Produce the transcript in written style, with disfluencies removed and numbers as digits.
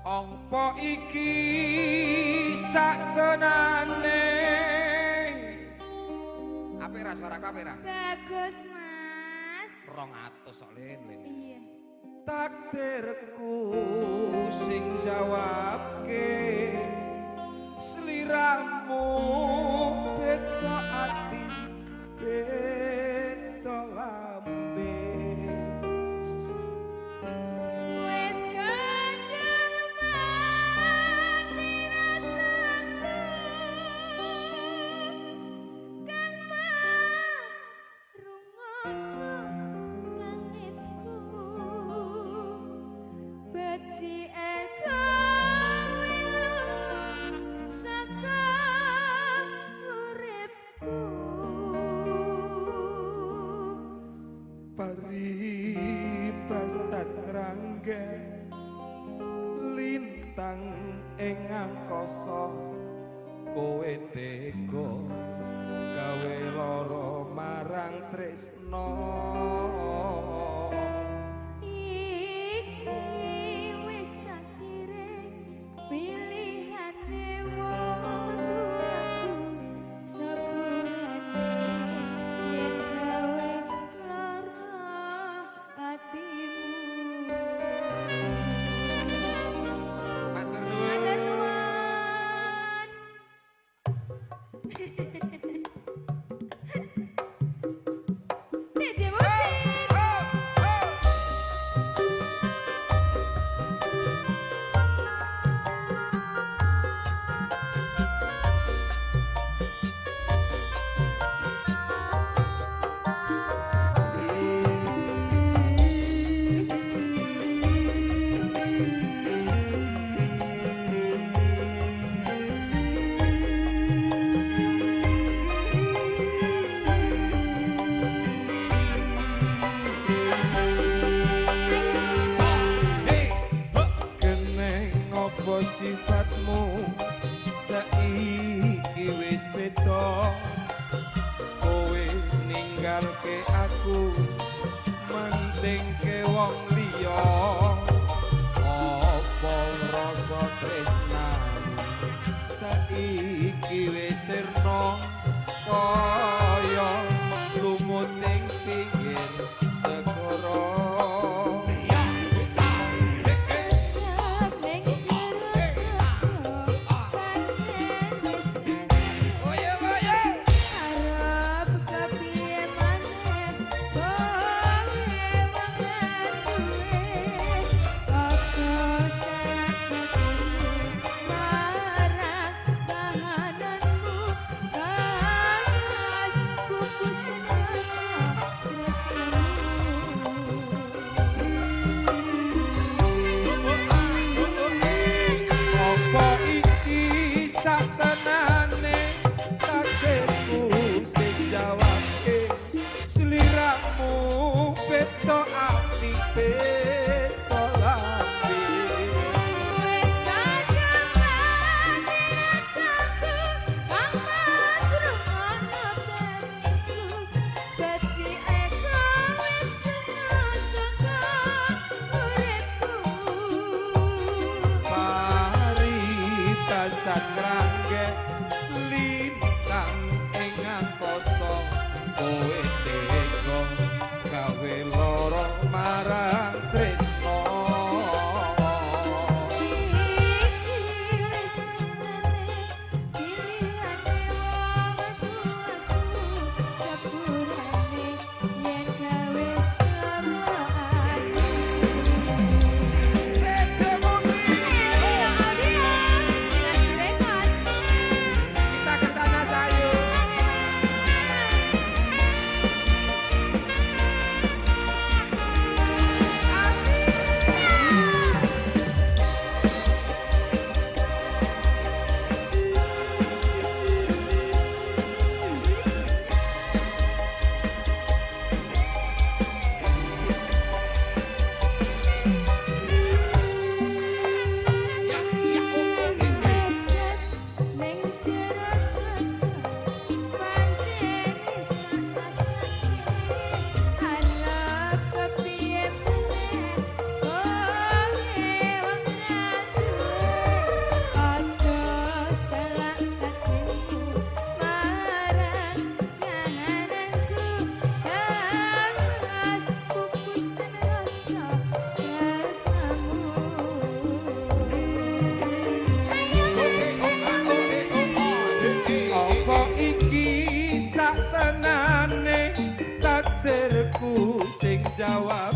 Angpa iki sak tenane. Apik ra suaraku, apik ra? Bagus, Mas. 200 sok len len. Iya. Takdirku sing jawabke, sliramu beda ati beda lambe. Wis kadung mati rasaku, Kang Mas, rungono tangisku. Becike kowe lunga saka uripku. Paribasan ngrangge lintang ing angkasa, kowe tega gawe lara marang tresna. Iki wis takdire, pilihane wong tuaku. Sepurane yen gawe lara atimu. Matur Matur nuwun. Nuwun. DJ musik. Jawab.